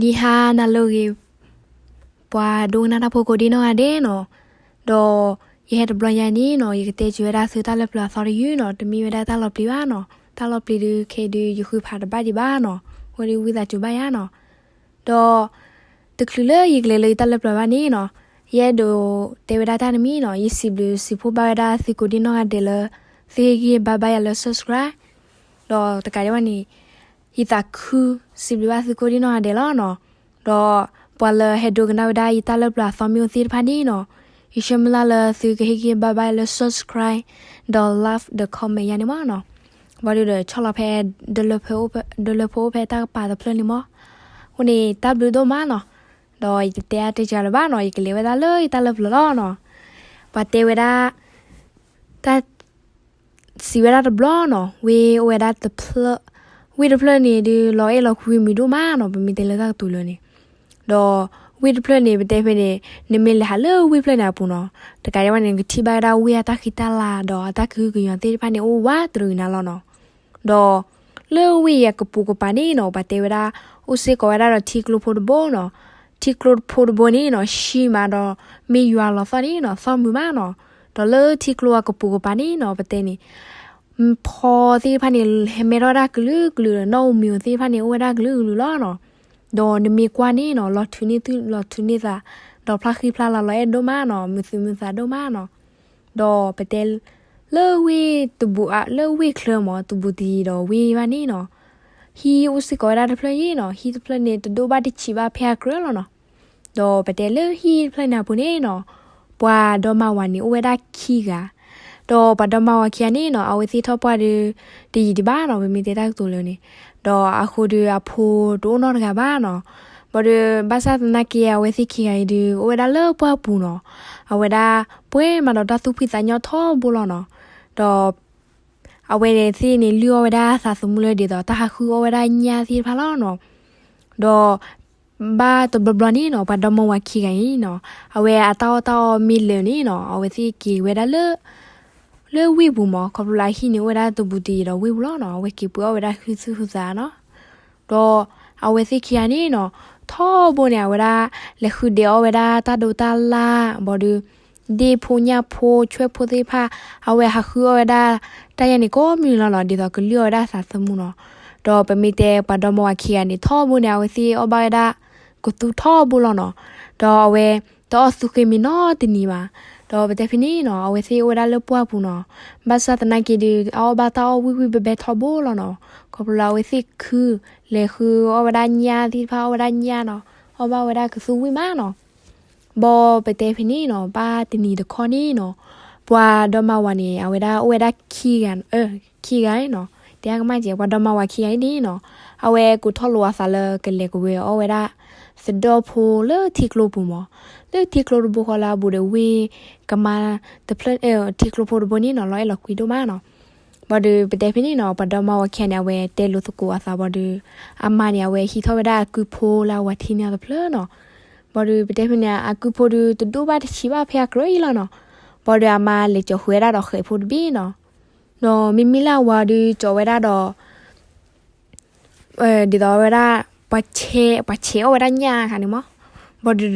အီၤဒံဟါနၤလၢအဂ့ၤ ပှၤဒိကနၣ်တၢ်ဖိကိးဒံနီၢ်ဂၤဒဲးနီၤ, ဒီးယဟဲတဘျီညါန့ၣ်နီၤ ယကတဲစၢၤဝဲဒၣ်သုတၢ်လၢပျၢၤအသီတယုၢ်နီၤ, တမ့ၢ်ဝဲဒၣ်တၢ်လီၤပျံၤဘၣ်နီၤ, တၢ်လီၤပျံၤဒုးခဲဒုးယဃုဖးတဘၣ်ဒံးဘၣ်နီၤ, အဃိဒုးဝံသးစူၤဘၣ်ယါနီၤ. ဒီး တချုးလၢယကလဲၤလၢယတၢ်လၢပျၢၤဘၣ်န့ၣ်နီၤ, ယအဲၣ်ဒိးတဲဝဲဒၣ်တၢ်တမံၤနီၤ, ယစံးဘျုးစံးဖှိၣ်ဘၣ်ဝဲဒၣ်သုကိးဒံနီၢ်ဂၤဒဲးလၢ သုဟ့ၣ်ဂံၢ်ဟ့ၣ်ဘါဘၣ်ယၤလၢ subscribe ဒီးတကးဒံးဘၣ်န့ၣ် ယသးခုစံးဘျုးဘၣ်သုကိးဒံနီၢ်ဂၤဒဲးလီၤနီၤ. ဒီးပှၤလၢဟဲဒိကနၣ်ဝဲဒၣ်ယတၢ်လၢပျၢၤအသီမ့ၢ်အိၣ်သ့ၣ်တဖၣ်န့ၣ်နီၤ, ယဆၢမုၢ်လၢ်လၢသုကဟ့ၣ်ဂံၢ်ဟ့ၣ်ဘါဘၣ်ယၤလၢ subscribe ဒီး love ဒီး comment ယၤန့ၣ်မ့ၢ်နီၤ. ဘၣ်ဒုးဒီးဆီၣ်လီၤဖဲ ဒလၢဖိအိၣ်ဖဲတၢ်ကပၤတဖျၢၣ်န့ၣ်မ့ၢ်, အဃိန့ၣ် တၢ်ဘျုးဒိၣ်မးနီၤ. ဒီးယတတဲအါတဲစှၤလၢၤဘၣ်နီၤ, ယကလဲၤဝဲဒၣ်လၢယတၢ်လၢပျၢၤလီၤနီၤ. ပှၤတဲဝဲဒၣ် တၢ် စံးဝဲဒၣ်တဘျီနီၤ, ဝ့ၢ်အိၣ်ဝဲဒၣ်တဖျၢၣ်, ဝ့ၢ်တဖျၢၣ်န့ၣ်ဒုး လီၤအဲၣ်လီၤကွံမုာ်ဒိၣ်မးနီၤ, ပမ့ၢ်တဲလၢတၢ်ကတိၤလၢာ်န့ၣ်, ဒီးဝ့ၢ်တဖျၢၣ်န့ၣ် ပတဲဖဲန့ၣ် နမ့ၢ်လဲၤဟးလၢဝ့ၢ်ဖျၢၣ်န့ၣ်အပူၤနီၤ, တကးဒံးဘၣ်န့ၣ် နကထံၣ်ဘၣ်ဝဲဒၣ်ဝ့ၢ်အတၢ်ဃံတၢ်လၤ ဒီးအတၢ်ကဟုကညီၤသ့ၣ်တဖၣ်န့ၣ် အိၣ်ဝးတရံးနၤလီၤနီၤ. ဒီးလၢဝ့ၢ်အံၤအကပူၤကပၤန့ၣ်နီၤ, ပှၤတဲဝဲဒၣ် အိၣ်စ့ၢ်ကီးဝဲဒၣ်ဒီးထံကျိဖိတဘိနီၤ, ထံကျိဖိတဘိန့ၣ်နီၤ ဆှံမးဒီးမ့ၢ်ယွၤလီၤသီၣ်န့ၣ်နီၤ သီၣ်မုာ်မးနီၤ. ဒီးလၢထံကျိအကပူၤကပၤန့ၣ်နီၤ ပတဲန့ၣ် ဖီသ့ၣ်တဖၣ်န့ၣ် ဟဲမဲထီၣ်ဝဲဒၣ်ကလုာ်ကလုာ်ဒီး နီၣ်ဧိၤမံၤဧိၤသ့ၣ်တဖၣ်န့ၣ် အိၣ်ဝဲဒၣ်ကလုာ်ကလုာ်လီၤနီၤ. ဒီးနမ့ၢ်ကွၢ်န့ၣ်နီၤ လီၤထုးန့ၢ်သူၣ်လီၤထုးန့ၢ်သး, ဒီးဖျါဃံဖျါလၤလီၤအဲၣ်ဒိၣ်မးနီၤ, မုာ်သူၣ်မုာ်သးဒိၣ်မးနီၤ. ဒီးပတဲ လၢဝ့ၢ်တဘူးအ လၢဝ့ၢ်ချၢမး တဘူးတယံၤဒီးဝ့ၢ်ဘၣ်န့ၣ်နီၤ, ဟံၣ်အိၣ်စ့ၢ်ကီးဝဲဒၣ်တဖျၢၣ်အံၤနီၤ, ဟံၣ်တဖျၢၣ်န့ၣ် တဒိၣ်ဘၣ်တဆံးဘၣ်ဖဲအကြၢးလီၤနီၤ. ဒီးပတဲလၢဟံၣ်တဖျၢၣ်န့ၣ်အပူၤန့ၣ်နီၤ, ပှၤဒီမါဝၤန့ၣ်အိၣ်ဝဲဒၣ်ခံဂၤ, ဒီးပှၤဒီမါဝၤခံဂၤန့ၣ်နီၤ အဝဲသ့ၣ်ထီၣ်ပှၢ်ဒုး တယံၤဒံးဘၣ်နီၤ, ပမ့ၢ်တဲတၢ်ကတိၤလၢာ်န့ၣ်, ဒီးအဃိဒုးအဖိတအိၣ်နီတဂၤဘၣ်နီၤ. ဘၣ်ဒီး ဘၣ်ဆၣ်သနာ်က့ အဝဲသ့ၣ်ခံဂၤအံၤဒုး အိၣ်ဝဲဒၣ်လၢပှၢ်ပူၤနီၤ, အဝဲဒၣ်ပှဲၤမးဒီးတၢ်သူၣ်ဖှံသးညီထီဘိလီၤနီၤ. ဒီး အဝဲသ့ၣ်န့ၣ် လုၢ်အီၣ်ဝဲဒၣ်သးသမူလၢဒ်သိး တၢ်ဟးဃုအီၣ်ဝဲဒၣ်ညၣ်သ့ၣ်တဖၣ်လီၤနီၤ. ဒီး ဘၣ်တဘျီဘျီန့ၣ်နီၤ ပှၤဒီမါဝၤခံဂၤအံၤနီၤ, အဝဲအတၢ်အီၣ်တၢ်အီမ့ၢ်လၢာ်န့ၣ်နီၤ, အဝဲသ့ၣ်က့ၤဝဲဒၣ်လၢ လၢဝ့ၢ်ပူၤမး, ခီဖျိလၢအဟံၣ်န့ၣ် အိၣ်ဝဲဒၣ်တဘူးတယံၤဒီးဝ့ၢ်ပူၤလီၤနီၤ, အဝဲက့ၤပှ့ၤအီၣ်ဝဲဒၣ်ဟုသူၣ်ဟုသးနီၤ. ဒီးအဝဲသ့ၣ်ခံဂၤန့ၣ်နီၤ, ထီဘိန့ၣ် အဝဲဒၣ် လဲၤဃုဒဲးအီၣ်ဝဲဒၣ်တၢ်ဒိးတၢ်လၣ်, ဘၣ်ဒီး ဒ့ၣ်ဖိညၣ်ဖိဆွဲၣ်ဖိသ့ၣ်တဖၣ်, အဝဲဟးဃုအီၣ်ဝဲဒၣ် တၢ်ယဲၢ်န့ၣ်ကိးမုၢ်နံၤလီၤနီၤ, ဒ်သိးကလုၢ်အီၣ်ဝဲဒၣ်သးသမူနီၤ. ဒီးပမ့ၢ်တဲပှၤဒီမါဝၤခံဂၤန့ၣ် ထီဘိန့ၣ် အဝဲသ့ၣ်အီၣ်ဘၣ်ဝဲဒၣ် ကသူထီဘိလီၤနီၤ. ဒီးအဝဲ တအီၣ်သူဃ့မံၤနီတနံၤဘၣ်. ဒီးပတဲဖဲန့ၣ်နီၤ, အဝဲသ့ၣ်အိၣ်ဝဲဒၣ်လၢပှၢ်ပူၤနီၤ, ဘၣ်ဆၣ်သနာ်က့ဒုး အအီၣ်ဘၣ်တၢ်အီၣ်ဝံၣ်ဝံၣ်ဘဲဘဲထီဘိလီၤနီၤ. ခီဖျိလၢအဝဲသ့ၣ်ခု လဲၤဃုအီၣ်ဝဲဒၣ်ညၣ်သ့ၣ်တဖၣ် အီၣ်ဝဲဒၣ်ညၣ်နီၤ, အီၣ်ဘၣ်ဝဲဒၣ်ကသူဝံၣ်မးနီၤ. ဘၣ်ပတဲဖဲန့ၣ်နီၤ, ဘၣ်တနံၤတခီန့ၣ်နီၤ, ပှၤဒီမါဝၤန့ၣ် အဝဲဒၣ်အိၣ်ဝဲဒၣ်ခံဂၤ, ခံဂၤနီၤ, တဲအကမၣ်ကဲ ပှၤဒီမါဝၤခံဂၤအံၤန့ၣ်နီၤ, အဝဲကိးထီၣ်လိာ်အသးလၢကလဲၤကဝဲၤအီၣ်ဝဲဒၣ် သဒီၣ်ဖိလၢထံကျိပူၤမး, လၢထံကျိတဘိဃီလၢအဘူးဒီးဝ့ၢ်ကမါတဖျၢၣ်, ထံကျိဖိတဘိန့ၣ်နီၤ လီၤအဲၣ်လီၤကွံဒိၣ်မးနီၤ. ဘၣ်ဒီးပတဲဖဲန့ၣ်နီၤ, ပှၤဒီမါဝၤခံဂၤန့ၣ် အဝဲတဲလိာ်သကိးအသးဘၣ်ဒီး အမါန့ၣ် အဝဲဟံးထီၣ်ဝဲဒၣ်အကုဖိလၢအဝၤထံန့ၣ်တဖျၢၣ်နီၤ. ဘၣ်ဒီးပတဲဖဲန့ၣ် အကုဖိဒုးတဒိၣ်ဘၣ်တဆံးဘၣ်ဖဲအကြၢးအံၤလီၤနီၤ. ဘၣ်ဒီးအမါလဲၤကၠီၤဃုာ်ဝဲဒၣ်ဒီးဃဲးဖိတဘ့ၣ်နီၤ. ဒီးမ့မ့ၢ်လၢအဝၤဒုးကၠီၤဝဲဒၣ်ဒီး ဒ်သိးဝဲဒၣ် ပှၤဆဲး, ပှၤဆဲးအီၣ်ဝဲဒၣ်ညၣ်အခါန့ၣ်မး, ဘၣ်ဒီး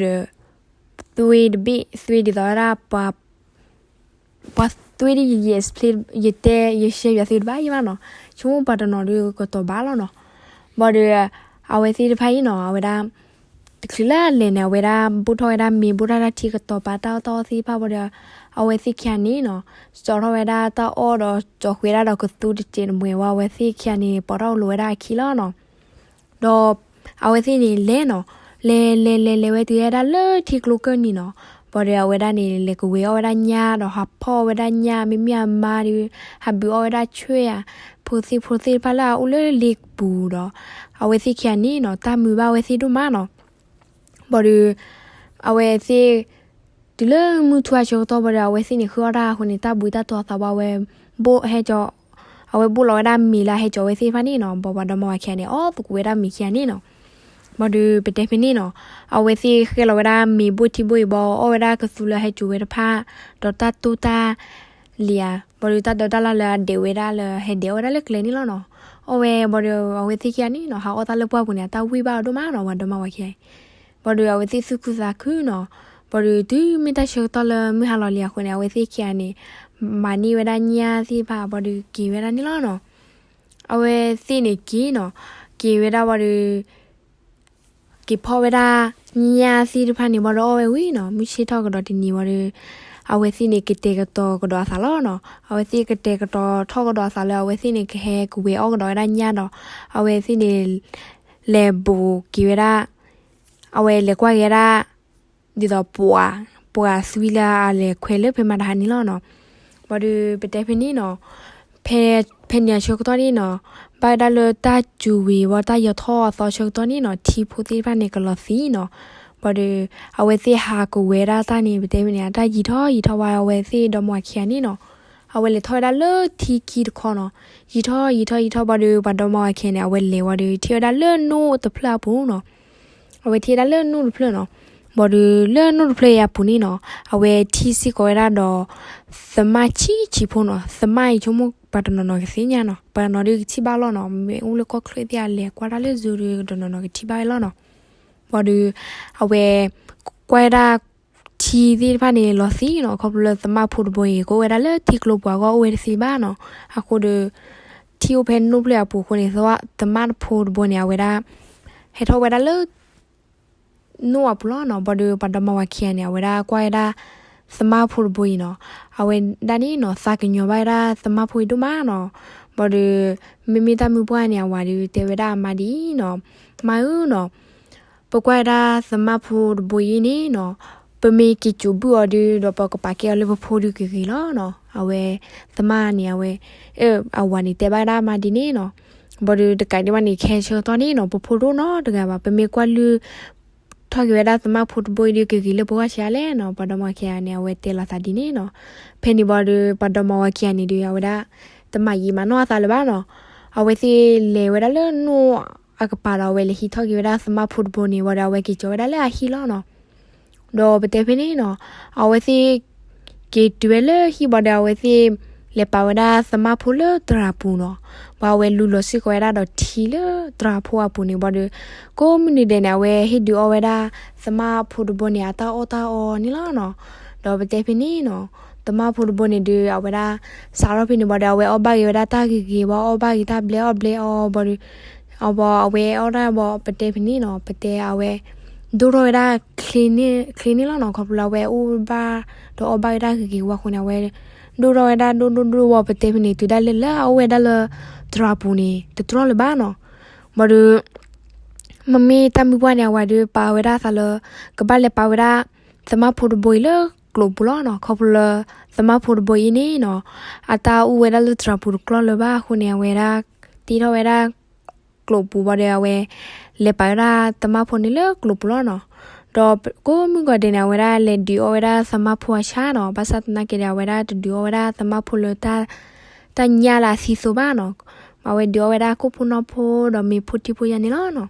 သွ့တဘ့ၣ်, သွ့ဒ်သိးဝဲဒၣ် ပှၤသွ့ဒ်ယ ယတဲ ယရှဲယွၤသုတဘၣ်ယဘၣ်နီၤ, ဆိကမိၣ်ပှၤတနီၤဒုးကတီၤဘၣ်လီၤနီၤ. ဘၣ်ဒီး အဝဲသ့ၣ်တဖၣ်အံၤနီၤ အဝဲဒၣ် တချုးလၢအလဲၤန့ၣ် အဝဲဒၣ်ဘိၣ်ထီၣ်ဝဲဒၣ်မ့ၤ ဘိၣ်ထီၣ်တၢ်ထံကတီၤပာ်တၢ်အီၣ်တၢ်အီသ့ၣ်တဖၣ်ဘၣ်ဒီး အဝဲသ့ၣ်ခံဂၤန့ၣ်နီၤ ကၠီထီၣ်ဝဲဒၣ်တၢ်အီၣ်ဒီး ကၠီဃုာ်ဝဲဒၣ်ဒီးကသူတစဲးတမှဲၤဝဲ အဝဲသ့ၣ်ခံဂၤန့ၣ် ပိာ်ထီၣ်လိာ်ဝဲဒၣ်အခံလီၤနီၤ. ဒီးအဝဲသ့ၣ်န့ၣ်လဲၤနီၤ, လဲၤလဲၤလဲၤလဲၤဝဲတုၤဝဲဒၣ်လၢထံကျိကၢၢ်နံၤနီၤ, ဘၣ်ဒီးအဝဲဒၣ်န့ၣ် လဲၤကဝဲၤအီၣ်ဝဲဒၣ်ညၣ်ဒီးဟးဖီၣ်အီၣ်ဝဲဒၣ်ညၣ်, မ့မ့ၢ်အမါဒီး ဟးဘုးအီၣ်ဝဲဒၣ်ဆွဲၣ်ဧါ, ဖိသ့ၣ်ဖိသ့ၣ်တဖၣ်လၢအအိၣ်လၢလ့ပူၤဒီး အဝဲသ့ၣ်ခံဂၤန့ၣ်နီၤ တၢ်မုာ်ဘၣ်အဝဲသ့ၣ်ဒိၣ်မးနီၤ. ဘၣ်ဒီး အဝဲသ့ၣ် တုၤလၢမုၢ်ထူၣ်အဆၢကတီၢ်ဘၣ်ဒီး အဝဲသ့ၣ်န့ၣ်ဃုအီၣ်တၢ်အဃိန့ၣ် တၢ်ဘှံးတၢ်တီၤသးဘၣ်ဝဲ ဘိၣ်ဟဲကၠီ, အဝဲဘိၣ်လီၤဝဲဒၣ်မ့ၤလၢအဟဲကၠီဝဲသ့ၣ်တဖၣ်န့ၣ်နီၤ, ဘၣ်ပှၤဒီမါဝၤခံဂၤန့ၣ် အီၣ်သကိးဝဲဒၣ်မ့ၤခံဂၤန့ၣ်နီၤ. ဘၣ်ဒီးပတဲဖဲန့ၣ်နီၤ, အဝဲသ့ၣ်ဃဲလီၤဝဲဒၣ်မ့ၤဘိၣ်ထံဘိၣ်အံၤဘၣ် အီၣ်ဝဲဒၣ်ကသူလၢအဟဲကၠီဝဲတဖၣ်, ဒီးတၢ်တိၢ်တၢ်လံၤဧါ, ဘၣ်ဒီးတၢ်ဒိးတၢ်လၢ်လၢအဒဲးဝဲဒၣ်လၢဟဲဒဲးအီၣ်ဝဲဒၣ်လၢကျဲန့ၣ်လီၤနီၤ. အီၣ်ဝဲဘၣ်ဒီး အဝဲသ့ၣ်ခံဂၤန့ၣ်နီၤ ဟးအီၣ်တၢ်လၢပှၢ်ပူၤန့ၣ် အတၢ်ဝံၣ်ဘၣ်အီၤဒိၣ်မးနီၤ ပှၤဒီမါဝၤခံဂၤအံၤ. ဘၣ်ဒီးအဝဲသ့ၣ်သူၣ်ခုသးခုနီၤ. ဘၣ်ဒီးတုၤမ့ၢ်တၢ်ဆၢကတီၢ်လၢမုၢ်ဟါလီၤလံအဃိန့ၣ် အဝဲသ့ၣ်ခံဂၤန့ၣ် မၤန့ၢ်ဝဲဒၣ်ညၣ်သ့ၣ်တဖၣ် ဘၣ်ဒီးက့ၤဝဲဒၣ်န့ၣ်လီၤနီၤ. အဝဲသ့ၣ်န့ၣ်က့ၤနီၤ, က့ၤဝဲဒၣ်ဘၣ်ဒီး က့ၤဖီၣ်ဝဲဒၣ်ညၣ်သ့ၣ်တဖၣ်န့ၣ် ဘၣ်ဒီးအီၣ်ဝဲဝံၤနီၤ, မုၢ်ဆ့ၣ်ထီၣ်ကဒီးတနံၤဘၣ်ဒီး အဝဲသ့ၣ်န့ၣ်ကတဲာ်ကတီၤကဒီးအသးလီၤနီၤ. အဝဲသ့ၣ်ကတဲာ်ကတီၤထီၣ်ကဒီးအသးလၢ အဝဲသ့ၣ်န့ၣ် ကဟဲကဝဲၤအီၣ်ကဒီးဝဲဒၣ်ညၣ်ဒီး အဝဲသ့ၣ်န့ၣ် လဲၤဘူးက့ၤဝဲဒၣ် အဝဲလဲၤကွၢ်က့ၤဝဲဒၣ် ဒ်သိးပှၤ, ပှၤသွံလၢအလဲၤခွဲးလၢဖဲမၤတဟါန့ၣ်လီၤနီၤ. ဘၣ်ဒီးပတဲဖဲန့ၣ်နီၤ, ဖဲ, ဖဲန့ၣ်အဆၢကတီၢ်န့ၣ်နီၤ, ဘၣ်ဝဲဒၣ်လၢတၢ်စူၤဝ့ၤဝံၤ တၢ်ယီၤထီၣ်အသီဆၢကတီၢ်န့ၣ်နီၤ, ထံဖိသ့ၣ်တဖၣ်န့ၣ်ကလီၤသံနီၤ. ဘၣ်ဒီး အဝဲသ့ၣ်ဟးကဝဲၤဒၣ်တၢ်န့ၣ် ပတဲဖဲန့ၣ် အတၢ်ယံၤထီၣ်ယံၤထီၣ်ဝဲ အဝဲသ့ၣ်ဒီမါဝၤခံဂၤန့ၣ်နီၤ, အဝဲလဲၤထီၣ်ဝဲဒၣ်လၢထံခံတခီနီၤ, ယံၤထီၣ်ယံၤထီၣ်ယံၤထီၣ်ဘၣ်ဒီး ပှၤဒီမါဝၤခံဂၤန့ၣ် အဝဲလဲၤဝံၤဒီး ထံၣ်ဝဲဒၣ်လၢနိၣ်တဖျၢၣ်အပူၤနီၤ. အဝဲထံၣ်ဝဲဒၣ်လၢနိၣ်တဖျၢၣ်နီၤ. ဘၣ်ဒီးလၢနိၣ်တဖျၢၣ်အံၤအပူၤန့ၣ်နီၤ, အဝဲထံၣ်စ့ၢ်ကီးဝဲဒၣ်ဒီး သမၣ်ဆံးဆံးဖိနီၤ. သမၣ်အံၤဆိကမိၣ်ပှၤတနီၤနီၤကသ့ၣ်ညါနီၤ, ပှၤတနီၤဒုးကထံၣ်ဘၣ်လီၤနီၤ, မ့ၢ်အိၣ်လၢကီၢ်ချၢသ့ၣ်အလဲၤကွၢ်တၢ်လၢ Zoom ဒီး ကတနီၤနီၤကထံၣ်ဘၣ်ဝဲလီၤနီၤ. ဘၣ်ဒီး အဝဲ ကွၢ်ဝဲဒၣ် ထံသ့ၣ်တဖၣ်န့ၣ်လီၤသံနီၤ, ခီဖျိလၢသမၣ်ဖိတဘိအံၤ ကအိၣ်ဝဲဒၣ်လၢထံကျိပူၤအဂီၢ် အိၣ်ဝဲတသ့ဘၣ်နီၤ. အဃိဒီး ထံအိၣ်ဖဲနိၣ်ဖျၢၣ်အပူၤအဃိန့ၣ် သမၣ်ဖိတဘိန့ၣ် အဝဲဒၣ် ဟဲထီၣ်ဝဲဒၣ်လၢ နိၣ်အပူၤလီၤနီၤ. ဘၣ်ဒီးပှၤဒီမါဝၤခံဂၤန့ၣ် အဝဲဒၣ်ကွၢ်ဝဲဒၣ် သမၣ်ဖိတဘိအံၤနီၤ, အဝဲဒၣ်န့ၣ်နီၤ သးကညီၤဘၣ်ဝဲဒၣ်သမၣ်ဖိအံၤဒိၣ်မးနီၤ. ဘၣ်ဒီး မ့မ့ၢ်တၢ်မုၢ်ပှၢ်န့ၣ် အဝၤဒီးတဲဝဲဒၣ်အမါဒ်အံၤနီၤ, မါဧၢနီၤ, ပကွၢ်ဝဲဒၣ်သမၣ်ဖိတဘိအံၤန့ၣ်နီၤ, ပမ့ၢ်က့ၤစိာ်ဘုၣ်အီၤဒီး ဒီးပကပာ်ကဲအီၤလၢပဖိဒုးကဂ့ၤလီၤနီၤ. အဝဲ သမၣ်န့ၣ် အဝဲ အဝၤန့ၣ်တဲဘၣ်ဝဲဒၣ်အမါဒ်န့ၣ်နီၤ. ဘၣ်ဒီးတကးဒံးဘၣ်န့ၣ် ခဲဆၢကတီၢ်န့ၣ်နီၤ ပဖိတအိၣ်နီတဂၤဘၣ်, ပမ့ၢ်ကွၢ်လုၢ် ထီၣ်က့ၤဝဲဒၣ်သမၣ်ဖိတဘိအံၤဒီး ကဂ့ၤလၢပဂီၢ်ဆံးအါလဲၣ်နီၤ. ပှၤဒီမါဝၤခံဂၤန့ၣ် အဝဲတဲလီၤသးဒ်န့ၣ်နီၤ. ဖဲန့ၣ်ဘၣ်ဒီး ပှၤဒီမါဝၤခံဂၤန့ၣ်ဒီး အဝဲဒၣ် တမၤယံာ်မၤနီၢ်အသးလၢၤဘၣ်နီၤ. အဝဲသ့ၣ်လဲၤဝဲဒၣ်လၢနိၣ်အကပၤဒီး အဝဲလဲၤဟံးထီၣ်က့ၤဝဲဒၣ်သမၣ်ဖိတဘိန့ၣ် ဘၣ်ဒီးအဝဲက့ၤကၠီၤဝဲဒၣ်လၢအဟံၣ်လီၤနီၤ. ဒီးပတဲဖဲန့ၣ်နီၤ, အဝဲသ့ၣ် က့ၤတုၤဝဲလၢဟံၣ်ဘၣ်ဒီး အဝဲသ့ၣ် လဲၤပာ်ဝဲဒၣ်သမၣ်ဖိလၢတြၤပူၤနီၤ. ဘၣ်အဝဲလူလီၤစ့ၢ်ကီးဝဲဒၣ်ဒီးထံလၢတြၤဖိအပူၤန့ၣ် ဘၣ်ဒီး ကိးမုၢ်နံၤဒဲးန့ၣ် အဝဲဟ့ၣ်ဒုးအီၣ်ဝဲဒၣ်သမၣ်ဖိတဘိန့ၣ် အတၢ်အီၣ်တၢ်အီန့ၣ်လီၤနီၤ. ဒီးပတဲဖဲန့ၣ်နီၤ, သမၣ်ဖိတဘိန့ၣ်ဒီး အဝဲဒၣ် စးထီၣ်ဖဲန့ၣ်ဘၣ်ဒီး အဝဲအီၣ်ဘၣ်က့ၤဝဲဒၣ်တၢ်ဂ့ၤဂ့ၤဘၣ်, အီၣ်ဘၣ်က့ၤတၢ်ဘျဲၣ်အီၣ်ဘျဲၣ်အီဘၣ်ဒီး အဝဲအီၣ်ဒၣ်ဘၣ် ပတဲဖဲန့ၣ်နီၤ, ပတဲအဝဲ ဒိၣ်ထီၣ်ဝဲဒၣ်ချ့န့ၣ်လီၤနီၤ. ခီဖျိလၢအဝဲအိၣ်ဘၣ်ဒီးအီၣ်ဘၣ်ဝဲဒၣ်ဂ့ၤဂ့ၤဝဲအဃိန့ၣ် အဝဲ ဒိၣ်ထီၣ်ဝဲဒၣ်ဒိၣ်ဒိၣ်ဒိၣ်ဝဲ ပတဲဖဲန့ၣ် တုၤဒၣ်လဲာ်လၢအအိၣ်ဝဲဒၣ်လၢတြၤပူၤန့ၣ် တတြီလၢၤဘၣ်နီၤ. ဘၣ်ဒီး မ့မ့ၢ်တၢ်မုၢ်ပှၢ်န့ၣ် အဝၤဒီးပာ်ဝဲဒၣ်အသးလၢ ကဘၣ်လဲၤပာ်ဝဲဒၣ် သမၣ်ဖိတဘိအံၤလၢကျိာ်ပူၤလီၤနီၤ. ခီဖျိလၢသမၣ်ဖိတဘိအံၤန့ၣ်နီၤ, အတၢ်အိၣ်ဝဲဒၣ်လၢတြၤပူၤတတြီလၢၤဘၣ်အဃိန့ၣ် အဝဲဒၣ် တ့ထီၣ်ဝဲဒၣ် ကျိာ်ပူၤဘၣ်ဒီး အဝဲ လဲၤပာ်ဝဲဒၣ်သမၣ်ဖိန့ၣ်လၢကျိာ်ပူၤလီၤနီၤ. ဒီးကိးမုၢ်ဂီၤဒဲးန့ၣ် အဝဲဒၣ်လဲၤဒုးအီၣ်ဝဲဒၣ်သမၣ်ဖိအဆၣ်နီၤ. ဘၣ်ဆၣ်သနာ်က့ဒီး အဝဲဒၣ်တဒုးအီၣ်ဝဲဒၣ်သမၣ်ဖိလၢ တၢ်ညၣ်လၢအသံသိဘၣ်နီၤ. အဝဲဒုးအီၣ်ဝဲဒၣ်ခိၣ်ဖိနီၢ်ဖိဒီးမ့ၤဖိထံဖိယါန့ၣ်လီၤနီၤ.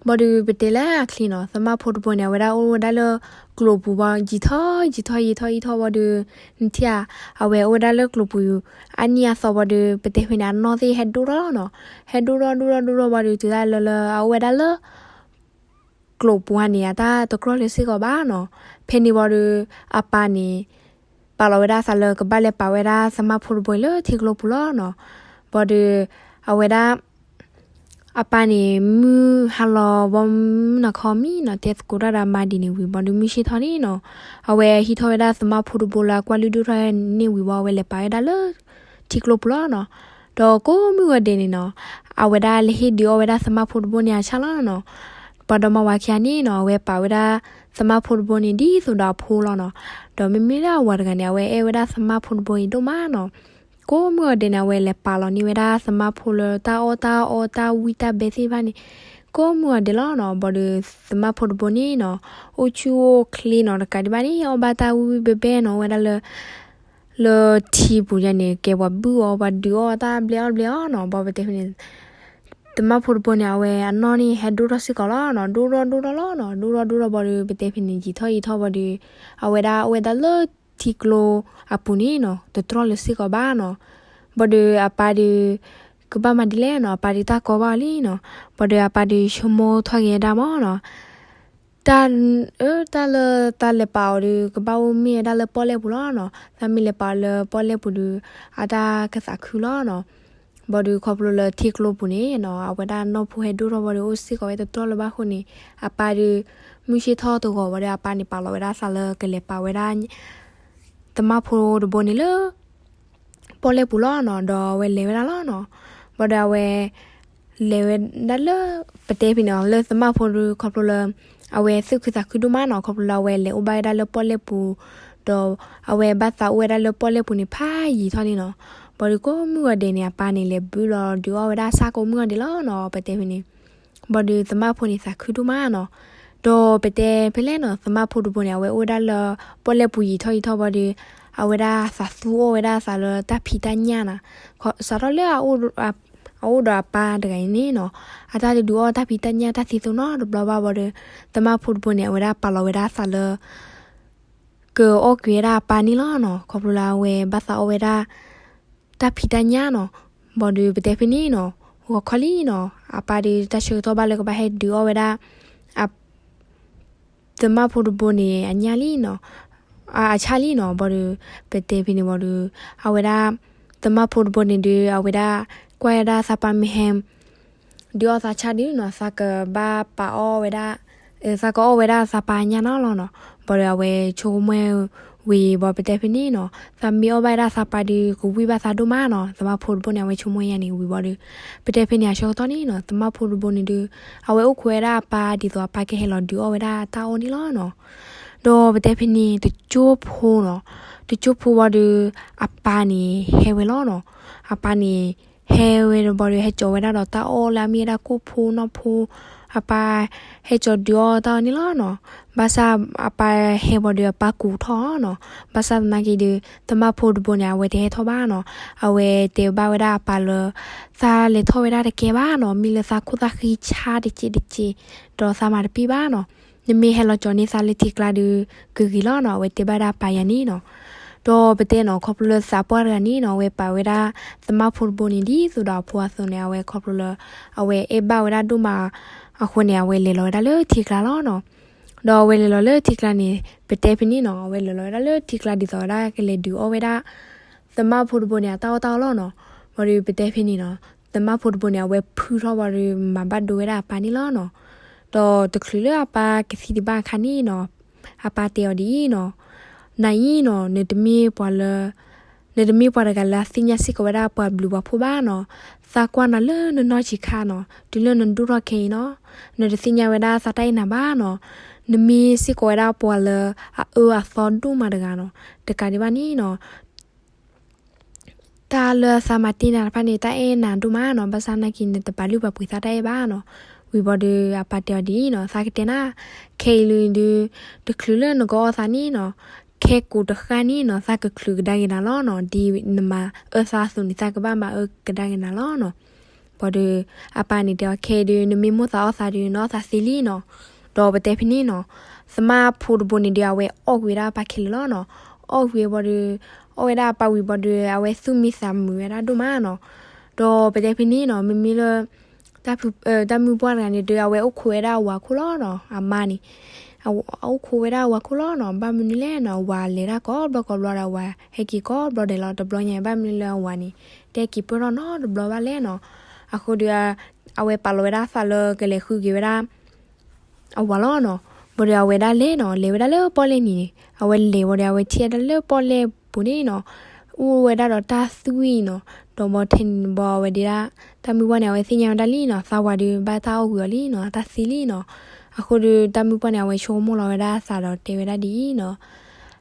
ဘၣ်ဒီးပတဲလၢအချ့နီၤ, သမၣ်ဖိတဘိန့ၣ် အဝဲဒၣ်အိၣ်ဝဲဒၣ်လၢကျိာ်ပူၤဘၣ် ယံာ်ထီၣ်ယံာ်ထီၣ်ယံာ်ထီၣ်ယံာ်ထီၣ်ဘၣ်ဒီး နထံၣ်ဧါ, အဝဲအိၣ်ဝဲဒၣ်လၢကျိာ်ပူၤ အနံၣ်အသီဘၣ်ဒီး ပတဲဖဲန့ၣ် အနီၢ်သ့ၣ်ဟဲဒိၣ်ထီၣ်လီၤနီၤ. ဟဲဒိၣ်ထီၣ်ဒိၣ်ထီၣ်ဒိၣ်ထီၣ်ဘၣ်ဒီး တုၤဒၣ်လၢလၢအအိၣ်ဝဲဒၣ်လၢ ကျိာ်ပူၤဧါန့ၣ် အတၢ်တကြၢးလၢၤစ့ၢ်ကီးဘၣ်နီၤ. ဖဲန့ၣ်ဘၣ်ဒီး အပၢ်န့ၣ် ပာ်လီၤဝဲဒၣ်အသးလၢကဘၣ်လဲၤပာ်ဝဲဒၣ်သမၣ်ဖိတဘိအံၤလၢထံကျိပူၤလီၤနီၤ. ဘၣ်ဒီး အဝဲဒၣ် အပၢ်န့ၣ် မုၢ်ဟါလီၤဘၣ်မုၢ်နၤခီမံနီၤ တဲသကိးတၢ်ဒီးအမါဒ်န့ၣ်ဝံၤ ဘၣ်ဒီးမုၢ်ဆ့ၣ်ထီၣ်န့ၣ်နီၤ အဝဲဟံးထီၣ်ဝဲဒၣ်သမၣ်ဖိတဘိလၢအကွၢ်လုၢ်ဒိၣ်ထီၣ်န့ၢ်ဝံၤဘၣ် အဝဲလဲၤပာ်ဝဲဒၣ်လၢထံကျိပူၤလီၤနီၤ. ဒီးကိးမုၢ်ဂီၤဒဲးန့ၣ်နီၤ အဝဲဒၣ်လဲၤဟ့ၣ်ဒုးအီၣ်ဝဲဒၣ်သမၣ်ဖိတဘိန့ၣ်အဆၣ်လီၤနီၤ. ပှၤဒီမါဝၤခံဂၤန့ၣ်နီၤ အဝဲပာ်ဝဲဒၣ်သမၣ်ဖိတဘိန့ၣ် ဒ်သိးဒီးအဖိလီၤနီၤ. ဒီးမ့မ့ၢ်လၢအဝၤတဂၤန့ၣ် အဝဲအဲၣ်ဝဲဒၣ်သမၣ်ဖိတဘိအံၤဒိၣ်မးနီၤ. ကိးမုၢ်ဂီၤဒဲးန့ၣ် အဝဲလဲၤပာ်လီၤန့ၢ်ဝဲဒၣ်သမၣ်ဖိလၢတၢ်အီၣ်တၢ်အီတၢ်ဝံတၢ်ဘဲသ့ၣ်တဖၣ်န့ၣ် ကိးမုၢ်ဂီၤဒဲးလီၤနီၤ. ဘၣ်ဒီးသမၣ်ဖိတဘိန့ၣ်နီၤ အိၣ်ဆူၣ်အိၣ်ချ့နီၤ တကးဒံးဘၣ်န့ၣ် အီၣ်ဘၣ်တၢ်ဝံဝံဘဲဘဲနီၤ အိၣ်ဝဲဒၣ်လၢ လၢထံပူၤယါန့ၣ် ကဲပှၤဘုၣ်အီၤ ပှၤဒုးအီၣ်တၢ်ဘျဲအီၣ်ဘျဲအီၤနီၤ. ဘၣ်ပတဲဖဲန့ၣ် သမၣ်ဖိတဘိန့ၣ် အဝဲအနီၢ်န့ၣ် ဟဲဒိၣ်ထီၣ်စ့ၢ်ကီးလီၤနီၤ. ဒိၣ်ထီၣ်ဒိၣ်ထီၣ်လီၤနီၤ. ဒိၣ်ထီၣ်ဒိၣ်ထီၣ်ဘၣ်ဒီး ပတဲဖဲန့ၣ် ယံာ်ထီၣ်ယံာ်ထီၣ်ဘၣ်ဒီး အဝဲဒၣ်အိၣ်ဝဲဒၣ်လၢထံကျိအပူၤန့ၣ်နီၤ တတြီၢ်လၢၤစ့ၢ်ကီးဘၣ်နီၤ. ဘၣ်ဒီးအပၢ်ဒီး ကဘၣ်မၤဒ်လဲၣ်နီၤ, အပၢ်ဒုးတၢ်ကီဘၣ်အီၤလံနီၤ. ဘၣ်ဒီးအပၢ်ဒုးဆိကမိၣ်ထီၣ်က့ၤဝဲဒၣ်မးနီၤ, တၢ် အၢ တၢ်လၢတၢ်လဲၤပာ်အီၤဒီး ကဘၣ်အိၣ်မ့ၢ်ဝဲဒၣ်လၢပီၣ်လဲၣ်ပူၤလီၤနီၤ. တၢ်မ့ၢ်လဲၤပာ်အီၤလၢပီၣ်လဲၣ်ပူၤဒီး အတၢ်ကသးခုလီၤနီၤ. ဘၣ်ဒီးခီဖျိလၢထံကျိပူၤန့ၣ်နီၤ အဝဲဒၣ်နီၢ်ဖိဟဲဒိၣ်ထီၣ်ဘၣ်ဒီး အိၣ်စ့ၢ်ကီးဝဲတတီၢ်လၢၤဘၣ်အဃိန့ၣ် အပၢ်ဒုး မုၢ်ဆ့ၣ်ထီၣ်တဂီၤဘၣ်ဒီး အပၢ်န့ၣ်ပာ်လီၤဝဲဒၣ်အသးလၢကလဲၤပာ်ဝဲဒၣ် သမၣ်ဖိတဘိန့ၣ်လၢ ပီၣ်လဲၣ်ပူၤလီၤနီၤ. ဒီးအဝဲလဲၤဝဲဒၣ်လီၤနီၤ. ဘၣ်ဒီးအဝဲ လဲၤဝဲဒၣ်လၢ ပတဲဖဲန့ၣ်နီၤ လၢသမၣ်ဖိဒီး ခီဖျိလၢ အဝဲသူၣ်ခုသးခုဒိၣ်မးနီၤ. ခီဖျိလၢအဝဲလဲၤအိၣ်ဘၣ်ဝဲဒၣ်လၢပီၣ်လဲၣ်ပူၤ ဒီးအဝဲဘၣ်သးအိၣ်ဝဲဒၣ်လၢပီၣ်လဲၣ်ပူၤန့ၣ် ဖးယံာ်ထီၣ်လံနီၤ. ဘၣ်ဒီးကိးမုၢ်ဂီၤဒဲးန့ၣ် အပၢ်န့ၣ်လဲၤဘုလီၤဒုးအီၣ်ဝဲဒၣ်ဆၣ်ကိးမုၢ်ဂီၤဒဲးလီၤနီၤ ပတဲဖဲန့ၣ်. ဘၣ်ဒီးသမၣ်ဖိန့ၣ်သးခုဒိၣ်မးနီၤ. ဒီးပတဲဖဲလဲၣ်နီၤ သမၣ်ဖိတဘိန့ၣ် အဝဲအိၣ်ဝဲဒၣ်လၢ ပီၣ်လဲၣ်ပူၤယံာ်ထီၣ်ယံာ်ထီၣ်ဘၣ်ဒီး အဝဲဒၣ်သးသူအီၣ်ဝဲဒၣ်အသးလၢတၢ်ဖံးတၢ်ညၣ်နီၤ. စးထီၣ်လၢ အအိၣ်ဒီးအပၢ်တဂၤအံၤန့ၣ်နီၤ အတၢ်တဒုးအီၣ်တၢ်ဖံးတၢ်ညၣ်တၢ်သံသိးနီတဘျီဘၣ်ဘၣ်ဒီး သမၣ်ဖိတဘိန့ၣ် အဝဲဒၣ်ပာ်လီၤဝဲဒၣ်အသးလၢ ကအီၣ်ကွံာ်ဝဲဒၣ်အပၢ်န့ၣ်လီၤနီၤ. ခီဖျိလၢအဝဲဘၣ်သးအီၣ်ဝဲဒၣ် တၢ်ဖံးတၢ်ညၣ်နီၤ. ဘၣ်ဒီးပတဲဖဲန့ၣ်နီၤ ဂီၤခီလံနီၤ အပၢ်ဒီးတၢ်ဆၢကတီၢ်ဘၣ်လၢကဘၣ်ဟဲဒုးအီၣ်ဝဲဒၣ် သမၣ်ဖိတဘိန့ၣ် အညၣ်လံနီၤ, အဆၣ်လံနီၤ. ဘၣ်ဒီး ပတဲဖဲန့ၣ်ဘၣ်ဒီး အဝဲဒၣ် သမၣ်ဖိတဘိန့ၣ်ဒီး အဝဲဒၣ် ကွၢ်ဝဲဒၣ်သးပၢ်မ့ၢ်ဟဲ ဒုးအီၣ်သးဆၣ်ဒုးနီၤ သးကဘၣ်ပာ်အီၣ်ဝဲဒၣ် သးကအီၣ်ဝဲဒၣ်သးပၢ်ညၣ်နီၤလီၤနီၤ. ဘၣ်ဒီးအဝဲဆိကမိၣ်ဝဲ ဝံၤဘၣ်ပတဲဖဲန့ၣ်နီၤ သးမ့ၢ်အီၣ်ဘၣ်ဝဲဒၣ်သးပၢ်ဒီး ကဝံၣ်ဘၣ်သးဒိၣ်မးနီၤ. သမၣ်ဖိတဘိန့ၣ် အဝဲဆိကမိၣ်ယါန့ၣ်ဝံၤဘၣ်ဒီး ပတဲဖဲန့ၣ်အဆၢကတီၢ်န့ၣ်နီၤ သမၣ်ဖိတဘိန့ၣ်ဒီး အဝဲအိၣ်ခိးဝဲဒၣ်အပၢ်ဒ်သိးအပၢ်ကဟဲလီၤဒုးအီၣ်ဝဲဒၣ်တၢ်အီၣ်န့ၣ်လီၤနီၤ. ဒီးပတဲဖဲန့ၣ် တကၠိဖိနီၤ, တကၠိဖိဘၣ်ဒီး အပၢ်န့ၣ်ဟဲဝဲလီၤနီၤ. အပၢ်န့ၣ် ဟဲဝဲဘၣ်ဒီး ဟဲကၠီၤဝဲဒၣ်ဒီးတၢ်အီၣ်လၢအမ့ၢ်ဝဲဒၣ်ကိၣ်ဖိနီၢ်ဖိ အပၢ်ဟဲကၠီၤဒုးအီၣ်တၢ်အီၣ်န့ၣ်လီၤနီၤ. ဘၣ်ဆၣ်အပၢ်ဟဲဘၣ်ဒီးအပၢ်ကူးထီၣ်နီၤ. ဘၣ်ဆၣ်သနာ်က့ဒီး သမၣ်ဖိတဘိန့ၣ် အဝဲတဟဲထီၣ်ဘၣ်နီၤ. အဝဲတဲဘၣ်ဝဲဒၣ်အပၢ်လၢ သးလဲၤထီၣ်ဝဲဒၣ်တကဲဘၣ်နီၤ. မ့ၢ်လၢသးခိၣ်သးဃံဆါတက့ၢ်တက့ၢ် ဒီးသးမၤတပ့ၢ်ဘၣ်နီၤ. နမ့ၢ်ဟဲလီၤကၠီၤန့ၢ်သးလၢထံကျါဒီး ကဂ့ၤလီၤနီၤ. အဝဲတဲဘၣ်ဒၣ်အပၢ်ယါန့ၣ်နီၤ. ဒီးပတဲနီၤ ခီဖျိလၢသးပှၢ်တဂၤန့ၣ်နီၤ အဝဲပာ်ဝဲဒၣ် သမၣ်ဖိတဘိန့ၣ် ဒ်သိးဒီးအဖိအသိးန့ၣ် အဝဲခီဖျိလၢ အဝဲအဲၣ်ဘၣ်ဝဲဒၣ်ဒိၣ်မးအဃိန့ၣ် အဝဲလဲၤလီၤဝဲဒၣ်လၢထံကျါလီၤနီၤ. ဒီးအဝဲလဲၤလီၤလၢထံကျါန့ၣ် ပတဲဖဲန့ၣ်နီၤ အဝဲလဲၤလီၤဝဲဒၣ်လၢထံကျါဒ်သိးဝဲဒၣ်ကလဲၤဒုးအီၣ်ဝဲဒၣ် သမၣ်ဖိတဘိန့ၣ် အတၢ်အီၣ်တၢ်အီလီၤနီၤ. ဘၣ်ဒီးပတဲဖဲန့ၣ်နီၤ သမၣ်ဖိတဘိန့ၣ် အဝဲဖုထီၣ်ဘၣ်ဒီး မၤဘၣ်ဒိဝဲဒၣ်အပၢ်န့ၣ်လီၤနီၤ. ဒီးတချုးလၢအပၢ်ကသံဒံးဘၣ်အခါန့ၣ်နီၤ အပၢ်တဲအီၤဒ်အံၤနီၤ, နၤအံၤနီၤ နတမ့ၢ်ပှၤလၢ နတမ့ၢ်ပှၤတဂၤလၢအသ့ၣ်ညါစ့ၢ်ကီးဝဲဒၣ်ပှၤဘျုးပှၤဖှိၣ်ဘၣ်နီၤ. သးကွၢ်နၤလၢနနီၢ်ဆံးခါနီၤ တုၤလၢနဒိၣ်ထီၣ်ခဲအံၤနီၤ နတသ့ၣ်ညါဝဲဒၣ်သးတၢ်အဲၣ်နၤဘၣ်နီၤ. နမ့ၢ်စ့ၢ်ကီးဝဲဒၣ်ပှၤလၢအအၢအသီဒိၣ်မးတဂၤနီၤ. တကးဒံးဘၣ်န့ၣ်နီၤ တၢ်လၢသးမၤတ့ၢ်နၤတဖၣ်န့ၣ် တၢ်အဲၣ်နၤဒိၣ်မးနီၤ. ဘၣ်ဆၣ်နာ်က့ နတပာ်လုၢ်ပာ်ပှ့ၤသးတၢ်အဲၣ်ဘၣ်နီၤ. ဝံၤဘၣ်ဒီး အပၢ်တဲအီၤဒ်အံၤနီၤ, သးကတဲနၤ, ခဲအံၤလံဒီး တချုးလၢနကအီၣ်သးန့ၣ်နီၤ, ခဲကိးတဃၣ်န့ၣ်နီၤ သးကချုးကဒါက့ၤနၤလီၤနီၤ. ဒ်နမၤအၢသးအသိးန့ၣ် သးကဘၣ်မၤအၢကဒါက့ၤနၤလီၤနီၤ. ဘၣ်ဒီး အပၢ်န့ၣ်တဲအီၤ ခဲအံၤဒီး နမ့ၢ်မိၣ်သးအီၣ်သးဒီး နအီၣ်သးသ့လံနီၤ. ဒီးပတဲဖဲန့ၣ်နီၤ, သမၣ်ဖိတဘိန့ၣ်ဒီး အဝဲအီၣ်ကွံာ်ဝဲဒၣ်အပၢ်ခဲလၢာ်လီၤနီၤ. အီၣ်ကွံာ်ဝဲဘၣ်ဒီး အီၣ်ဝဲဒၣ်အပၢ်ဝံၤဘၣ်ဒီး အဝဲသူၣ်မံသးမုာ်ဝဲဒၣ်ဒိၣ်မးနီၤ. ဒီးပတဲဖဲန့ၣ်နီၤ, မ့မ့ၢ်လၢ တၢ်ဖု တၢ်မုၢ်ပှၢ်တဂၤန့ၣ်ဒီး အဝဲအိၣ်ခိးဝဲဒၣ်အဝၤခိၣ်လီၤနီၤ, အမါန့ၣ်. အအိၣ်ခိးဝဲဒၣ်အဝၤခိၣ်လီၤနီၤ, ဘၣ်မနုၤလဲၣ်နီၤ, အဝၤလဲၤတၢ်ကိးဘျီကိးဘျီဒီး အဝၤဟဲက့ၤကိးဘျီဒဲးလီၤ. တဘျီညါ ဘၣ်မနုၤလၢအဝၤန့ၣ် တဲက့ၤပၢၢ်ထီၣ်နီတဘျီဘၣ်လဲၣ်နီၤ. အဃိဒီး အဝဲပာ်လီၤဝဲဒၣ်အသးလၢကလဲၤဃုက့ၤဝဲဒၣ် အဝၤလီၤနီၤ. ဘၣ်ဒီးအဝဲဒၣ်လဲၤနီၤ, လဲၤဝဲဒၣ်လၢပီၣ်လဲၣ်န့ၣ်, အဝဲလဲၤဝံၤဒီး အဝဲထံၣ်ဝဲဒၣ်လၢပီၣ်လဲၣ်ပူၤန့ၣ်နီၤ, အိၣ်ဝဲဒၣ်ဒီးတၢ်သွံၣ်နီၤ. ဒီးဘီထဲန့ၣ်ဘီ အဝဲဒၣ် တၢ်မုၢ်ပှၢ်န့ၣ် အဝဲသ့ၣ်ညါဝဲဒၣ်လံနီၤ, သးဝၤဒီးဘၣ်တၢ်အီၣ်ကွံာ်အီၤလံနီၤ, တၢ်သံလံနီၤ. အဃိဒီးတၢ်မုၢ်ပှၢ်န့ၣ် အဝဲဆိကမိၣ်လီၤဝဲဒၣ်အသးဒီးတဲဝဲဒၣ်ဒ်အံၤနီၤ,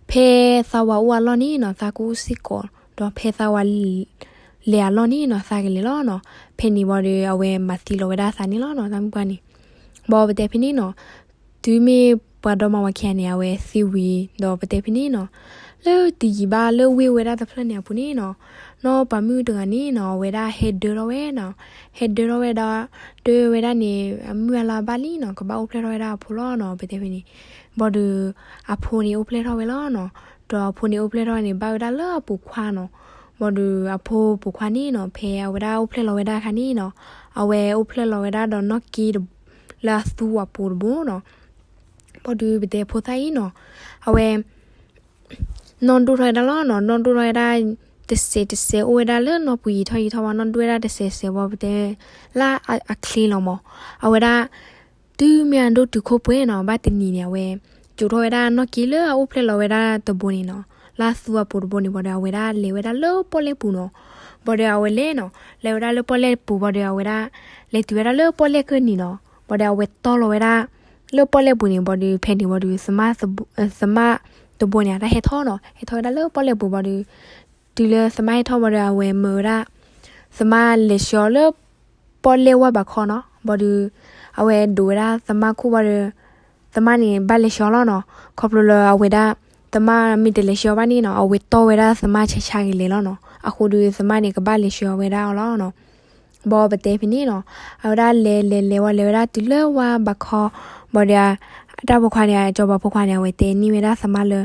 ဖဲသးဝၤအိၣ်အလီၢ်န့ၣ်နီၤ သးကအိၣ်စ့ၢ်ကီး, ဒီးဖဲသးဝၤ လဲၤအလီၢ်န့ၣ်နီၤ သးကလဲၤလီၤနီၤ. ဖဲန့ၣ်ဘီဒီး အဝဲမၤသံလီၤဝဲဒၣ်အသးန့ၣ်လီၤနီၤ, တၢ်မုၢ်ပှၢ်န့ၣ်. ဘီပတဲဖဲန့ၣ်နီၤ, တုၤမ့ၢ်ပှၤဒီမါဝၤခံဂၤန့ၣ် အဝဲသံဝံၤ ဒီးပတဲဖဲန့ၣ်နီၤ, လၢတယံာ်ဘၣ်လၢဝ့ၢ်ဝဲဒၣ်တဖျၢၣ်န့ၣ်အပူၤန့ၣ်နီၤ, နီၢ်ပၤမုၣ်တဂၤန့ၣ်နီၤ အဝဲဒၣ်ဟဲဒၢထီၣ်ဝဲနီၤ, ဟဲဒၢထီၣ်ဝဲဒီး ဒၢဝဲဒၣ်န့ၣ် အမုၢ်အလါဘၣ်လံနီၤ, ကဘၣ်အိၣ်ဖျဲၣ်ထီၣ်ဝဲဒၣ်အဖိလီၤနီၤ, ပတဲဖဲန့ၣ်. ဘီဒီး အဖိန့ၣ်အိၣ်ဖျဲၣ်ထီၣ်ဝဲလီၤနီၤ, ဒီးအဖိန့ၣ်အိၣ်ဖျဲၣ်ထီၣ်န့ၣ် ဘၣ်ဝဲဒၣ်လၢအပိာ်ခွါနီၤ, ဘၣ်ဒီးအဖိပိာ်ခွါန့ၣ်နီၤ ဖဲအဝဲဒၣ်အိၣ်ဖျဲၣ်လီၤဝဲဒၣ်အခါန့ၣ်နီၤ, အဝဲအိၣ်ဖျဲၣ်လီၤဝဲဒၣ်ဒီးနီၣ်က့တဘိ လၢအသူအပူၤတဘိနီၤ. ဘၣ်ဒီးပတဲဖိသၣ်အံၤနီၤ, အဝဲ နီၢ်ဒိၣ်ထီၣ်ဝဲဒၣ်လီၤနီၤ, နီၢ်ဒိၣ်ထီၣ်ဝဲဒၣ် တစဲးတစဲးအိၣ်ဝဲဒၣ်လၢနီၢ်ပူၤယံာ်ထီၣ်ယံာ်ထီၣ်ဝဲ နီၢ်ဒိၣ်ဝဲဒၣ်တစဲးစဲးဝံၤ ပတဲ လၢအချ့လီၤမး, အဝဲဒၣ် တုၤမ့ၢ်အဒိၣ်တုၤခိၣ်ပှဲၤနီၤ ဘၣ်တနံၤန့ၣ် အဝဲ ကၠိးထီၣ်ဝဲဒၣ်နီၣ်က့လၢအအိၣ်ဖျဲၣ်လီၤဝဲဒၣ်တဘိန့ၣ်နီၤ, လၢအသူအပူၤတဘိန့ၣ် ဘၣ်ဒီးအဝဲဒၣ်လဲၤဝဲဒၣ်လၢပီၣ်လဲၣ်ပူၤနီၤ. ဘၣ်ဒီးအဝဲလဲၤနီၤ, လဲၤဝဲဒၣ်လၢပီၣ်လဲၣ်ပူၤ ဘၣ်ဒီးအဝဲဒၣ် လဲၤတုၤဝဲဒၣ်လၢပီၣ်လဲၣ်ကၢၢ်နံၤနီၤ, ဘၣ်ဒီးအဝဲတီၢ်လီၤဝဲဒၣ် လၢပီၣ်လဲၣ်ပူၤန့ၣ် ဘၣ်ဒီးဖဲန့ၣ် ဘၣ်ဒီး သမၣ်တဘိန့ၣ် အတၢ်ဟဲထီၣ်နီၤ, ဟဲထီၣ်ဝဲဒၣ်လၢပီၣ်လဲၣ်ပူၤ ဘၣ်ဒီး တုၤလၢသမၣ်ဟဲထီၣ် ဘၣ်ဒီးအဝဲမၢဝဲဒၣ် သမၣ်လဲၤဆှၢအီၤလၢ ပီၣ်လဲၣ်ဝၢ်ဘးခီနီၤ, ဘၣ်ဒီး အဝဲဒိးဝဲဒၣ်သမၣ်ခိၣ် ဘၣ်ဒီး သမၣ်န့ၣ် ဘၣ်လဲၤဆှၢအီၤလီၤနီၤ, ခီဖျိလၢအဝဲဒၣ် သမၣ်မ့ၢ်တလဲၤဆှၢအီၤဘၣ်န့ၣ်နီၤ အဝဲတီၢ်ဝဲဒၣ်သမၣ်ဆါဆါကလဲာ်လီၤနီၤ, အဃိဒီးသမၣ်န့ၣ် ကဘၣ်လဲၤဆှၢအီၤဝဲဒၣ်အီၤလီၤနီၤ. ဘၣ်ပတဲဖဲန့ၣ်နီၤ, အဝဲဒၣ်လဲၤလဲၤလဲၤဝဲလဲၤဝဲဒၣ်တုၤလၢဝၢ်ဘးခီ, ဘၣ်ဒီး တၢ်ပိာ်ခွါန့ၣ် စီၤပၤဖိခွါန့ၣ် အဝဲတဲန့ၢ်ဝဲဒၣ်သမၣ်လၢ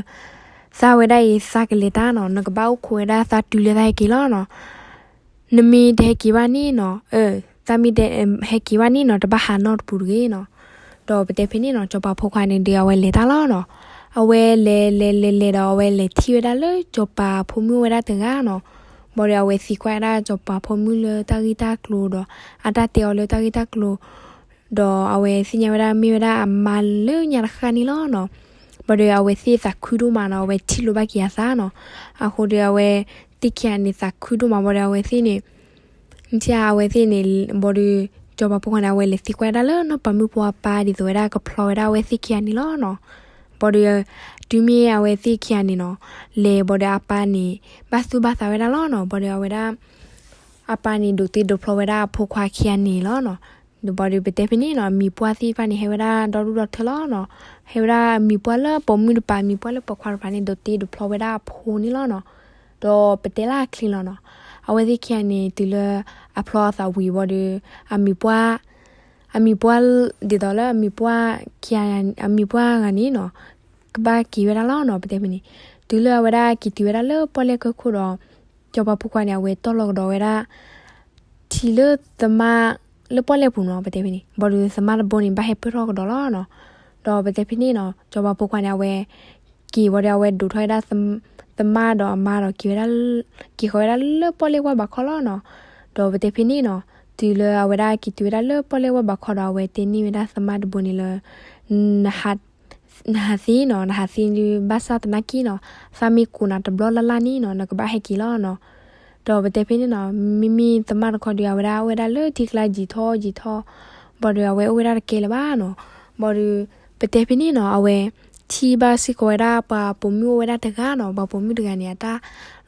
သးဝဲဒၣ်အံၤသးကလဲၤတၢ်နီၤ, နကဘၣ်အိၣ်ခိးဝဲဒၣ်သးတုၤလၢသးဟဲက့ၤလီၤနီၤ. နမ့ၢ်တဟဲက့ၤဘၣ်န့ၣ်နီၤ, အၢ သးမ့ၢ်တဟဲက့ၤဘၣ်န့ၣ်နီၤ တဘၣ်ဟးနီတပူၤတဂ့ၤနီၤ. ဒီးပတဲဖဲန့ၣ်နီၤ စီၤပၤဖိခွါန့ၣ်ဒီး အဝဲလဲၤတၢ်လီၤနီၤ. အဝဲလဲၤလဲၤလဲၤလဲၤဒီး အဝဲလဲၤထံၣ်ဝဲဒၣ်လၢစီၤပၤဖိမုၣ်အိၣ်ဝဲဒၣ်တဂၤနီၤ. ဘၣ်ဒီးအဝဲသံကွၢ်ဝဲဒၣ်စီၤပၤဖိမုၣ်လၢတၢ်ဂ့ၢ်တၢ်ကျိၤဒီး အတၢ်တဲအီၤလၢတၢ်ဂ့ၢ်တၢ်ကျိၤ ဒီးအဝဲသ့ၣ်ညါဝဲဒၣ်မ့ၢ်ဝဲဒၣ်အမါလၢညါတဃၣ်န့ၣ်လီၤနီၤ. ဘၣ်ဒီးအဝဲသ့ၣ်သးခုဒိၣ်မးနီၤ, အဝဲထံၣ်လိာ်ဘၣ်က့ၤအသးနီၤ. အဃိဒီးအဝဲသ့ၣ်ခံဂၤန့ၣ်သးခုဒိၣ်မး ဘၣ်ဒီးအဝဲသ့ၣ်န့ၣ် နထံၣ်ဧါ အဝဲသ့ၣ်န့ၣ် ဘၣ်ဒီး စီၤပၤဖိခွါန့ၣ် အဝဲလဲၤသံကွၢ်ဝဲဒၣ်လၢနီၢ်ပၤမုၣ်ဖိအပၢ် ဒ်သိးဝဲဒၣ်ကဖျီဝဲဒၣ်အဝဲသ့ၣ်ခံဂၤန့ၣ်လီၤနီၤ. ဘၣ်ဒီး တုၤမ့ၢ်အဝဲသ့ၣ်ခံဂၤန့ၣ်နီၤ လဲၤဘၣ်ဒီးအပၢ်န့ၣ် ဘၣ်သူၣ်ဘၣ်သးဝဲဒၣ်လီၤနီၤ. ဘၣ်ဒီးအဝဲဒၣ် အပၢ်န့ၣ်ဒိးတ့ဒိးဖျီဝဲဒၣ်အဖိခွါခံဂၤန့ၣ်လီၤနီၤ. ဘၣ်ဒီးပတဲဖဲန့ၣ်နီၤ အမံၤပှၢ်သ့ၣ်တဖၣ်န့ၣ် ဟဲဝဲဒၣ်ဒီဒူၣ်ဒီထၢလီၤနီၤ. ဟဲဝဲဒၣ်အမံၤပှၢ်လၢပိာ်မုၣ်တပၤ အမံၤပှၢ်လၢပိာ်ခွါတပၤန့ၣ် ဒိးတ့ဒိးဖျီဝဲဒၣ်အဖိန့ၣ်လီၤနီၤ. ဒီးပတဲလၢအချ့လီၤနီၤ. အဝဲသ့ၣ်ခံဂၤန့ၣ် တုၤလၢအဖျီအသးဝံၤဘၣ်ဒီး အမံၤပှၢ် အမံၤပှၢ် ဒ်သိးလၢအမံၤပှၢ်ခံဂၤ အမံၤပှၢ်ဂၤန့ၣ်နီၤ ကဘၣ်က့ၤဝဲဒၣ်လီၤနီၤ ပတဲဖဲန့ၣ်. တုၤလၢအဝဲဒၣ်က့ၤတုၤဝဲဒၣ်လၢပီၣ်လဲၣ်ကၢၢ်ခိၣ်ဒီး စီၤပၤဖိခွါန့ၣ် အဝဲတီၢ်လီၤကဒီးဝဲဒၣ် ထံလၢသမါ လၢပီၣ်လဲၣ်ပူၤနီၤ ပတဲဖဲန့ၣ်. ဘၣ်ဒီးသမါတဘိန့ၣ် ဘၣ်ဟဲပၢၢ်ထီၣ်ကဒီးလီၤနီၤ. ဒီးပတဲဖဲန့ၣ်နီၤ စီၤပၤဖိခွါန့ၣ် အဝဲ က့ၤဝံၤဒီး အဝဲဒိးထီၣ်ဝဲဒၣ် သမါဒီးအမါဒီးက့ၤဝဲဒၣ် က့ၤဃီၤဝဲဒၣ်လၢပီၣ်လဲၣ်ဝၢ်ဘးခီလီၤနီၤ. ဒီးပတဲဖဲန့ၣ်နီၤ တုၤလၢအဝဲဒၣ်က့ၤတုၤဝဲဒၣ်လၢပီၣ်လဲၣ်ဝၢ်ဘးခီဒီး အဝဲတဲန့ၢ်ဝဲဒၣ်သမါတဘိန့ၣ်လၢ နဟးသ့နီၤ, နဟးသ့ဒုး ဘၣ်ဆၣ်သနာ်က့နီၤ သးမ့ၢ်ကိးနၤတဘျီလၢ်လၢ်န့ၣ်နီၤ နကဘၣ်ဟဲက့ၤလီၤနီၤ. ဒီးပတဲဖဲန့ၣ်နီၤ မ့မ့ၢ်သမါတခီဒီး အဝဲဒၣ်အိၣ်ဝဲဒၣ်လၢထံကျါယံာ်ထီၣ်ယံာ်ထီၣ် ဘၣ်ဒီးအဝဲအိၣ်ဝဲဒၣ်တကဲလၢၤဘၣ်နီၤ. ဘၣ်ဒီး ပတဲဖဲန့ၣ်နီၤ အဝဲ ထံၣ်ဘၣ်စ့ၢ်ကီးဝဲဒၣ်ပှၤပိာ်မုၣ်အိၣ်ဝဲဒၣ်တဂၤနီၤ. ပှၤပိာ်မုၣ်တဂၤန့ၣ် အတၢ်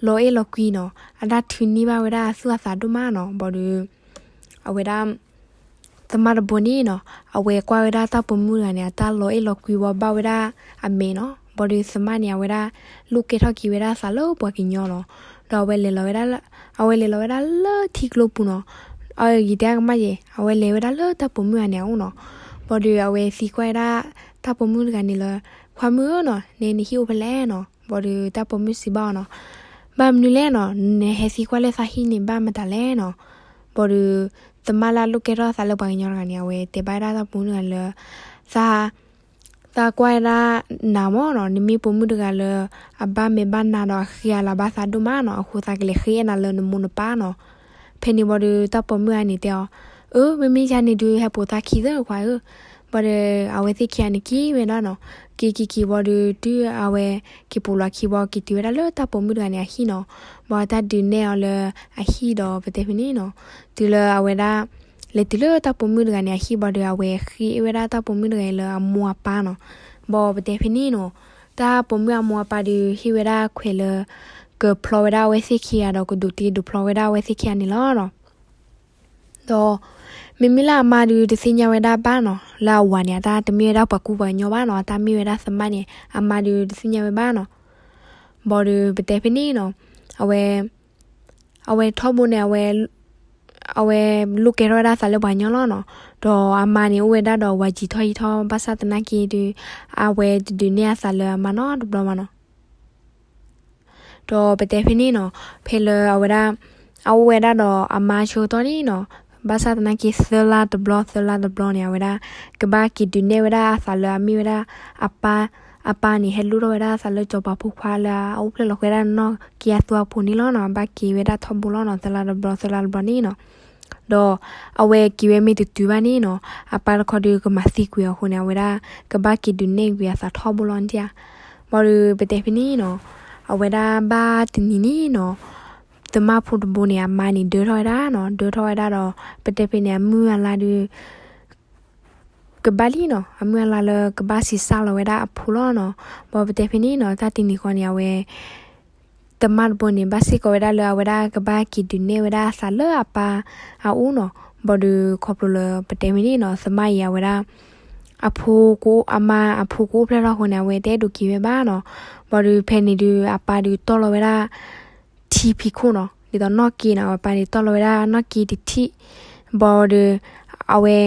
လီၤအဲၣ်လီၤကွံနီၤ အတၢ်ထုးန့ၢ်ဘၣ်ဝဲဒၣ်အသူၣ်အသးဒိၣ်မးနီၤ. ဘၣ်ဒီး အဝဲဒၣ် သမါတဘိန့ၣ်နီၤ အဝဲကွၢ်ဝဲဒၣ်တၢ်ပိာ်မုၣ်တဂၤန့ၣ် အတၢ်လီၤအဲၣ်လီၤကွံဝဲဘၣ်ဝဲဒၣ်အမဲာ်နီၤ. ဘၣ်ဒီးသမါန့ၣ် အဝဲဒၣ်လိၣ်ကဲထီၣ်က့ၤဝဲဒၣ်အသးလၢပှၤကညီနီၤ. ဒီးအဝဲလဲၤလီၤဝဲဒၣ်လၢ အဝဲလဲၤလီၤဝဲဒၣ်လၢထံကျိပူၤနီၤ. အယံၤတဲကမၣ်ယဲၢ် အဝဲလဲၤဝဲဒၣ်လၢတၢ်ပိာ်မုၣ်တဂၤန့ၣ်အအိၣ်နီၤ. ဘၣ်ဒီးအဝဲသံကွၢ်ဝဲဒၣ်တၢ်ပိာ်မုၣ်တဂၤန့ၣ်လၢ ခွါမုၣ်ဧၢနီၤ နဲနဟံၣ်အိၣ်ဖဲလဲၣ်နီၤ. ဘၣ်ဒီးတၢ်ပိာ်မုၣ်စံးဘၣ်အီၤနီၤ ဘၣ်မနုၤလဲၣ်နီၤ နဟဲသံကွၢ်လၢသးဟံၣ်န့ၣ် ဘၣ်မတၤလဲၣ်နီၤ. ဘၣ်ဒီး သမါလၢအလိၣ်ကဲထီၣ်အသးလၢပှၤကညီတဂၤန့ၣ် အဝဲတဲဘၣ်ဝဲဒၣ်တၢ်ပိာ်မုၣ်တဂၤလၢ သး သးကွၢ်ဝဲဒၣ်နၤမ့ၢ်နီၤ နမ့ၢ်ပိာ်မုၣ်တဂၤလၢ အဘၣ်မဲာ်ဘၣ်နါဒီးအဃံအလၤဘၣ်သးဒိၣ်မးနီၤ အဃိသးကလဲၤဃ့အဲၣ်နၤလၢနမိၢ်နပၢ်နီၤ. ဖဲန့ၣ်ဘၣ်ဒီးတၢ်ပိာ်မုၣ်တဂၤန့ၣ်တဲအီၤ အၢ မ့မ့ၢ်ယၤန့ၣ်ဒုးဟဲပိာ်သးခံသၢခွါဧၢ. ဘၣ်ဒီးအဝဲသ့ၣ်ခံဂၤန့ၣ်က့ၤဝဲဒၣ်နီၤ. က့ၤက့ၤက့ၤဘၣ်ဒီး တုၤအဝဲက့ၤပိာ်လီၤခံဘၣ် က့ၤတုၤဝဲဒၣ်လၢတၢ်ပိာ်မုၣ်တဂၤန့ၣ်အဟံၣ်နီၤ. ဘၣ်တၢ်ဒုးနဲၣ်အီၤလၢအဟံၣ်ဒီးပတဲဖဲန့ၣ်နီၤ တုၤလၢအဝဲဒၣ် လဲၤတုၤလၢတၢ်ပိာ်မုၣ်တဂၤန့ၣ်အဟံၣ်ဘၣ်ဒီး အဝဲဃ့ဝဲဒၣ်တၢ်ပိာ်မုၣ်တဂၤအံၤလၢအမိၢ်အပၢ်နီၤ. ဘၣ်ပတဲဖဲန့ၣ်နီၤ တၢ်ပိာ်မုၣ်အမိၢ်အပၢ်ဒီးဟ့ၣ်ဝဲဒၣ်ခွဲးလၢ ကဖျီဝဲဒၣ်အဝဲသ့ၣ်ခံဂၤဒီးကဒိးတ့ဒိးဖျီဝဲဒၣ်အဝဲသ့ၣ်ခံဂၤန့ၣ်လီၤနီၤ. ဒီး မ့မ့ၢ်လၢအမါဒီးတသ့ၣ်ညါဝဲဒၣ်ဘၣ်နီၤ လၢအဝၤန့ၣ် အတၢ်တမ့ၢ်ဝဲဒၣ်ပှၤကူပှၤကညီဘၣ်နီၤ အတၢ်မ့ၢ်ဝဲဒၣ်သမါန့ၣ် အမါဒီးတသ့ၣ်ညါဝဲဘၣ်နီၤ. ဘၣ်ဒီးပတဲဖဲန့ၣ်နီၤ အဝဲ အဝဲထီဘိန့ၣ် အဝဲ အဝဲလိၣ်ကဲထီၣ်ဝဲဒၣ်သးလၢပှၤကညီလီၤနီၤ. ဒီးအမါန့ၣ်အိၣ်ဝဲဒၣ်ဒီးဝၤယံာ်ထီၣ်ယံာ်ထီၣ် ဘၣ်ဆၣ်သနာ်က့ဒီး အဝဲတဒုးနဲၣ်အသးလၢအမါနီတဘျီဘၣ်နီၤ. ဒီးပတဲဖဲန့ၣ်နီၤ, ဖဲလၢအဝဲဒၣ် အအိၣ်ဝဲဒၣ်ဒီးအမါဆၢကတီၢ်န့ၣ်နီၤ, ဘၣ်ဆၣ်သနာ်က့သၢလါတဘျီ သၢလါတဘျီန့ၣ် အဝဲဒၣ် ကဘၣ်က့ၤဒုးနဲၣ်ဝဲဒၣ်အသးလၢအမ့ၢ်ဝဲဒၣ်အပၢ်, အပၢ်န့ၣ် ဟဲလိၣ်ထီၣ်ဝဲဒၣ်အသးလၢစီၤပၤဖိခွါလၢအအိၣ်ဖျဲၣ်လီၤဃဲဒၣ်နီၢ်က့အသူအပူၤန့ၣ်လီၤနီၤ. ဘၣ်က့ၤဝဲဒၣ်ထီဘိလီၤနီၤ, သၢလါတဘျီ သၢလါတဘျီန့ၣ်နီၤ. ဒီးအဝဲက့ၤဝဲမ့ၢ်တတုၤဘၣ်န့ၣ်နီၤ, အပၢ်တခီဒီးကမၤသံကွံာ်အဃိန့ၣ် အဝဲဒၣ်ကဘၣ်က့ၤဒုးနဲၣ်ကွံာ်အသးထီဘိလီၤန့ၣ်ဧါ. ဘၣ်ဒီးပတဲဖဲန့ၣ်နီၤ, အဝဲဒၣ်ဘၣ်တနံၤန့ၣ်နီၤ, သမၣ်ဖိတဘိန့ၣ် အမါန့ၣ်ဒၢထီၣ်ဝဲဒၣ်နီၤ, ဒၢထီၣ်ဝဲဒၣ်ဒီး ပတဲဖဲန့ၣ် အမုၢ်အလါဒီး ကဘၣ်လံနီၤ, အမုၢ်အလါလၢကဘၣ်စံးစၢ်လီၤဝဲဒၣ်အဖိလီၤနီၤ. ဘၣ်ဒီးပတဲဖဲန့ၣ်နီၤ, တၢ်တနံၤဃီန့ၣ် အဝဲ သမၣ်တဘိန့ၣ် ဘၣ်စ့ၢ်ကီးဝဲဒၣ်လၢအဝဲဒၣ်ကဘၣ်က့ၤဒုးနဲၣ်ဝဲဒၣ်အသးလၢအပၢ်အအိၣ်နီၤ. ဘၣ်ဒီးခီဖျိလၢပတဲဖဲန့ၣ်နီၤ, သမၣ်အံၤအဝဲဒၣ် အဖိကအိၣ်, အမါအဖိကအိၣ်ဖျဲၣ်ထီၣ်အဃိန့ၣ် အဝဲတအဲၣ်ဒိးက့ၤဝဲဘၣ်နီၤ. ဘၣ်ဒီးဖဲန့ၣ်ဒီး အပၢ်ဒီးတီၢ်လီၤဝဲဒၣ် ထံဖံးခိၣ်နီၤ, ဒ်သိးနီၢ်က့နီၤ, အပၢ်န့ၣ်တီၢ်လီၤဝဲဒၣ်နီၢ်က့တထံၣ်. ဘၣ်ဒီး အဝဲ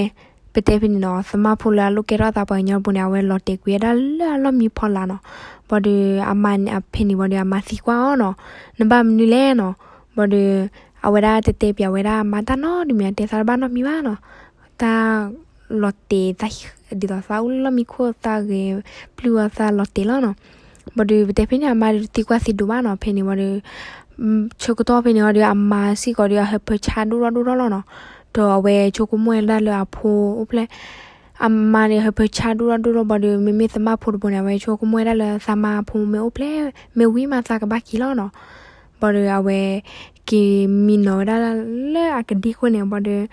ပတဲဖဲန့ၣ်နီၤ, သမၣ်ဖိလၢအလိၣ်ကဲထီၣ်အသးပှၤကညီတဘိန့ၣ် အဝဲလီၤတဲာ်ကွံာ်ဝဲဒၣ်လၢအလီၢ်မံဖီလာ်နီၤ. ဘၣ်ဒီးအမါန့ၣ် ဖဲန့ၣ်ဘၣ်ဒီး အမါသံကွၢ်အီၤနီၤ, နဘၣ်မနုၤလဲၣ်နီၤ. ဘၣ်ဒီး အဝဲဒၣ်တတဲပၠးဝဲဒၣ်အမါတၢ်နီတမံၤ, အတဲသးတဘၣ်နီတမံၤဘၣ်နီၤ. တၢ်လီၤတဲာ် ဒ်သိးသးအိၣ်လၢလီၢ်မံခိၣ် သးဂဲၤပျုၢ်အီၤ သးလီၤတဲာ်လီၤနီၤ. ဘၣ်ဒီးပတဲဖဲန့ၣ် အမါဒီးတသံကွၢ်သံဒိးဘၣ်နီၤ. ဖဲန့ၣ်ဝံၤဒီး ဆၢကတီၢ်ဖဲန့ၣ်ဝံၤဒီး အမါစ့ၢ်ကီးဒီး အဟၢဖၢဆါဒိၣ်ထီၣ်ဒိၣ်ထီၣ်လီၤနီၤ. ဒီးအဝဲဆိကမိၣ်ဝဲဒၣ်လၢအဖိအိၣ်ဖျဲၣ်, အမါန့ၣ် အဟၢဖၢဆါဒိၣ်ထီၣ်ဒိၣ်ထီၣ်ဘၣ်ဒီး မ့မ့ၢ်သမၣ်ဖိတဘိန့ၣ် အဝဲဆိကမိၣ်ဝဲဒၣ်လၢ သးမါအဖိမ့ၢ်အိၣ်ဖျဲၣ် မ့ၢ်ဝံၤမး သးကဘၣ်က့ၤလီၤနီၤ. ဘၣ်ဒီးအဝဲ က့ၤမံနီၤဝဲဒၣ်လၢအကဒ့ခိၣ်န့ၣ် ဘၣ်ဒီး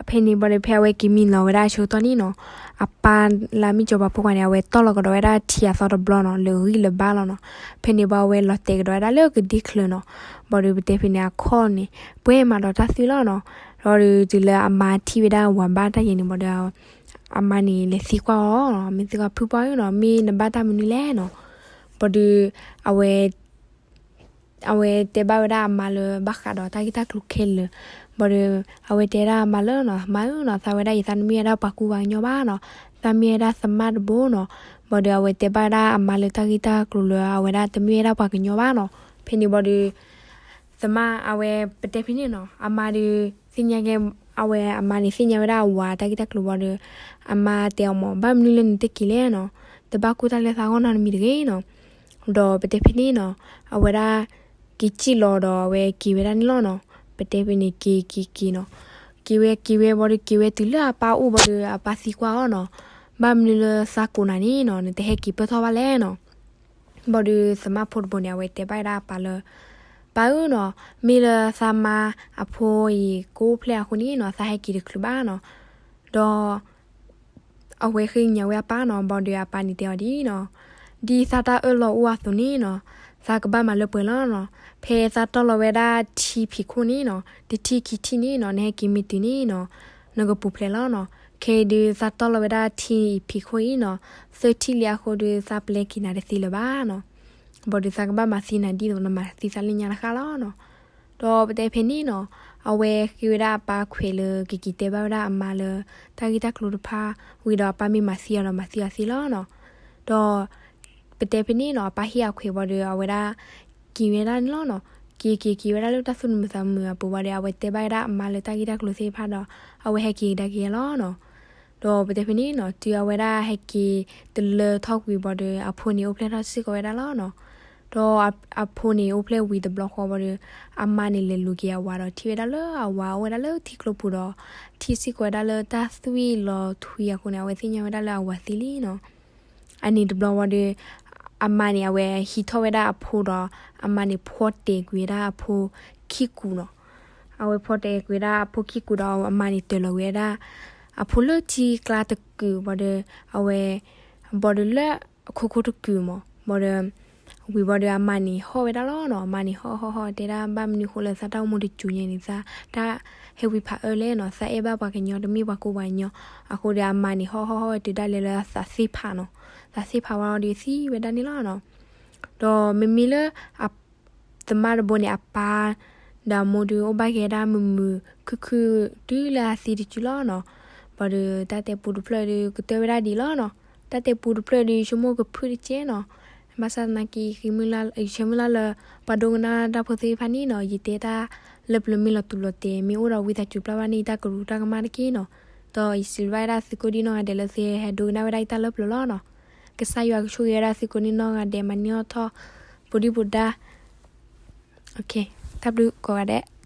ဖဲန့ၣ်ဘၣ်ဒီး ဖဲအဝဲက့ၤမံနီၤဝဲဒၣ်အဆၢကတီၢ်န့ၣ်နီၤ, အပၢ်လၢအမ့ၢ်စီၤပၤဖိခွါန့ၣ် အဝဲတီၢ်လီၤကဒီးဝဲဒၣ်ထံအသီတဘျီနီၤ, လၢဂံၢ်လၢဘါလီၤနီၤ. ဖဲန့ၣ်ဘၣ်အဝဲလီၤတဲာ်ကဒီးဝဲဒၣ်လၢကဒ့ချၢနီၤ. ဘၣ်ဒီးပတဲဖဲန့ၣ် အခီၣ်န့ၣ် ပှဲၤမးဒီးတၢ်သွံၣ်လီၤနီၤ. ဒီးတုၤလၢအမါထံၣ်ဝဲဒၣ်ဝၤဘါတၢ်ယဲန့ၣ်ဘၣ်ဒီး အမါန့ၣ်လဲၤသံကွၢ်အီၤ, မ့ၢ်သံကွၢ် ဖုပှၢ်ဧၢနီၤ, မ့ၢ်နဘၣ်တၢ်မနုၤလဲၣ်နီၤ. ဘၣ်ဒီး အဝဲ အဝဲတဲဘၣ်ဝဲဒၣ်အမါလၢဘၣ်ဃးဒီးတၢ်ဂ့ၢ်တၢ်ကျိၤခဲလၢာ်. ဘၣ်ဒီး အဝဲတဲဒၣ်အမါလၢနီၤ, မါဧၢနီၤ, သးဝဲဒၣ်အံၤ သးတမ့ၢ်ဝဲဒၣ်ပှၤကူပှၤကညီဘၣ်နီၤ, သးမ့ၢ်ဝဲဒၣ်သမၣ်တဘိနီၤ. ဘၣ်ဒီးအဝဲတဲဘၣ်ဝဲဒၣ်အမါလၢတၢ်ဂ့ၢ်တၢ်ကျိၤလၢ အဝဲဒၣ်တမ့ၢ်ဝဲဒၣ်ပှၤကညီဘၣ်နီၤ. ဖဲန့ၣ်ဘၣ်ဒီး သမၣ်အဝဲပတဲဖဲန့ၣ်နီၤ, အမါဒီး သ့ၣ်ညါက့ၤ, အဝဲအမါန့ၣ်သ့ၣ်ညါဝဲဒၣ်အဝၤတၢ်ဂ့ၢ်တၢ်ကျိၤဘၣ်ဒီး အမါတဲအီၤမး, ဘၣ်မနုၤလၢနတက့ၤလဲၣ်နီၤ, တဘၣ်ကူၣ်တၢ်လၢသးဂီၢ်နီတမံၤတဂ့ၤနီၤ. ဒီးပတဲဖဲန့ၣ်နီၤ, အဝဲဒၣ် က့ၤစံၣ်လီၤဒီးအဝဲက့ၤဝဲဒၣ်န့ၣ်လီၤနီၤ. ပတဲဖဲန့ၣ် က့ၤက့ၤက့ၤနီၤ, က့ၤဝဲက့ၤဝဲဘၣ်ဒီး က့ၤဝဲတုၤလၢအပၢ်အိၣ်ဘၣ်ဒီး အပၢ်သံကွၢ်အီၤနီၤ, ဘၣ်မနုၤလၢသးကိးနၤန့ၣ်နီၤ, နတဟဲက့ၤပၢၢ်ထီၣ်ဘၣ်လဲၣ်နီၤ. ဘၣ်ဒီးသမၣ်ဖိတဘိန့ၣ် အဝဲတဲဘၣ်ဝဲဒၣ်အပၢ်လၢ ပၢ်ဧၢနီၤ, မ့ၢ်လၢသးမါအဖိအံၤကအိၣ်ဖျဲၣ်အဃိန့ၣ်နီၤ, သးဟဲက့ၤတချုးဘၣ်နီၤ. ဒီး အဝဲဃ့ကညးဝဲအပၢ်နီၤ, ဘၣ်ဒီးအပၢ်န့ၣ်တဲအီၤဒ်နီၤ, ဒ်သးတၢ်အၢၣ်လီၤအိၣ်အသိးန့ၣ်နီၤ, သးကဘၣ်မၤလၢပှဲၤလီၤနီၤ. ဖဲသးတီၢ်လီၤဝဲဒၣ်ထံဖံးခိၣ်န့ၣ်နီၤ, တထံၣ်ခံထံၣ်န့ၣ်နီၤ, နဟဲက့ၤမ့ၢ်တုၤန့ၣ်နီၤ, နကပူၤဖျဲးလီၤနီၤ. ခဲအံၤဒုးသးတီၢ်လီၤဝဲဒၣ်ထံဖံးခိၣ်အံၤနီၤ, သၢထံၣ်လံအဃိဒီး သးပျဲက့ၤနၤတသ့လၢၤဘၣ်နီၤ. ဘၣ်ဒီးသးကဘၣ်မၤသံနၤဒ်သိးနမၤသံသးလၢညါတဃၣ်လီၤနီၤ. ဒီးပတဲဖဲန့ၣ်နီၤ, အဝဲဃ့ဝဲဒၣ်အပၢ်ခွဲးလၢကက့ၤတဲဘၣ်ဝဲဒၣ်အမါလၢ တၢ်ဂ့ၢ်တၢ်ကျိၤတဖၣ်ဝံၤဒီး အပၢ်မ့ၢ်မၤသံအီၤဒီးမၤသံအီၤသ့လီၤနီၤ. ဒီးပတဲဖဲန့ၣ်နီၤ, အပၢ်ဟ့ၣ်အခွဲးဘၣ်ဒီး အဝဲဒၣ်က့ၤဝဲဒၣ်န့ၣ်လီၤနီၤ. က့ၤက့ၤက့ၤဝဲဒၣ်လၢတၢ်သူၣ်မုာ်သးမုာ်အပူၤဘၣ်ဒီး အဝဲတဲဘၣ်ဝဲဒၣ်အမါလၢတၢ်ဂ့ၢ်တၢ်ကျိၤသ့ၣ်တဖၣ်ဒီး အဝဲဟဲက့ၤကဒါက့ၤလီၤနီၤ. ဒီးပတဲဖဲန့ၣ်နီၤ, တုၤအဝဲဒၣ်ဟဲက့ၤတလၢထီၣ်ကွံာ်ဘၣ်ဒီး အဖိန့ၣ်အိၣ်ဖျဲၣ်ထီၣ်စ့ၢ်ကီးဝဲဒၣ်လီၤနီၤ. ဒီးအဖိန့ၣ်အိၣ်ဖျဲၣ်ဝံၤတဘျီဃီဘၣ်ဒီး အမါန့ၣ်လဲၤလူၤက့ၤအဝၤဒီး ထံၣ်ဝဲဒၣ်လၢအဝၤအိၣ်ဝဲဒၣ်လၢထံကျိပူၤဒီး ထံၣ်စ့ၢ်ကီးဝဲဒၣ်လၢတၢ်သွံၣ်လီၤထွံအဃိန့ၣ် အဝဲသ့ၣ်ညါဝဲဒၣ်လၢအဝၤသံလံနီၤ. အန့ၣ်တဘျီဘၣ်ဒီး အမါန့ၣ် အဝဲဟံးထီၣ်ဝဲဒၣ်အဖိဒီး အမါန့ၣ်ဖီတဲာ်ကွံာ်ဝဲဒၣ်အဖိခံကူာ်နီၤ. အဝဲဖီတဲာ်ကွံာ်ဝဲဒၣ်အဖိခံကူာ်ဒီး အမါန့ၣ်တၢၤလီၤဝဲဒၣ် အဖိလၢထံကျါတကုာ်ဘၣ်ဒီး အဝဲ ဘၣ်ဒီးလၢအခိခိတကုာ်မး ဘၣ်ဒီး ဝံၤဘၣ်ဒီးအမါန့ၣ်ဟီၣ်ဝဲဒၣ်လီၤနီၤ. အမါန့ၣ်ဟီၣ်ဟီၣ်ဟီၣ်တဲဒၣ် ဘၣ်မနုၤဃိလၢသးတၢ်အိၣ်မူတစူၤညါန့ၣ် သးတၢ်ဟဲဝံဖးအၢလဲၣ်နီၤ, သးအဲၣ်ဘၣ်ပှၤကညီတမ့ၢ်ပှၤကူပှၤကညီ. အဃိဒီးအမါန့ၣ်ဟီၣ်ဟီၣ်ဟီၣ်ဝဲတုၤဒၣ်လဲာ်လၢ သးသ့ၣ်ဖးနီၤ. သးသ့ၣ်ဖးဝဲဒီးသံဝဲဒၣ်န့ၣ်လီၤနီၤ. ဒီးမ့မ့ၢ်လၢ သမၣ်တဘိန့ၣ် အပၢ် ဒီးအမိၢ်ဒုးအိၣ်ဘၣ်က့ၤဝဲဒၣ်မုာ်မုာ်ခုၣ်ခုၣ် တုၤလၢအသံတစုလီၤနီၤ. ဘၣ်ဒီးတၢ်တဲပူတဖျၢၣ်ဒုးကတၢၢ်ဝဲဒၣ်ဒံးလီၤနီၤ. တၢ်တဲပူတဖျၢၣ်ဒုးဆိကမိၣ်ကဖုၣ်တကဲနီၤ. ဘၣ်ဆၣ်သနာ်က့ ယဆၢမုၢ်လၢ်လၢ ပှၤဒိကနၣ်တၢ်ဖိသ့ၣ်တဖၣ်န့ၣ်နီၤ ယတဲတၢ်လၢပျၢၤမ့ၢ်လီၤတူာ်လီၤတဲာ် မ့ၢ်အိၣ်ဒီးဝံသးစူၤပျၢ်ဘၣ်န့ၣ် ယတၢ်ကရူၢ်တၢ်ကမၣ်တက့ၢ်နီၤ. ဒီးယစံးဘျုးဘၣ်ဝဲဒၣ်သုကိးဒံနီၢ်ဂၤဒဲးလၢသုဟဲဒိကနၣ်ဝဲဒၣ်ယတၢ်လၢပျၢၤလီၤနီၤ. ကစၢ်ယွၤကဆိၣ်ဂ့ၤဝဲဒၣ်သုကိးဒံနီၢ်ဂၤဒဲး မၤန့ၢ်အီၣ်ထီၣ် ပူၤဒံပူၤဒါ တၢ်ဘျုးကိးဂၤဒဲး.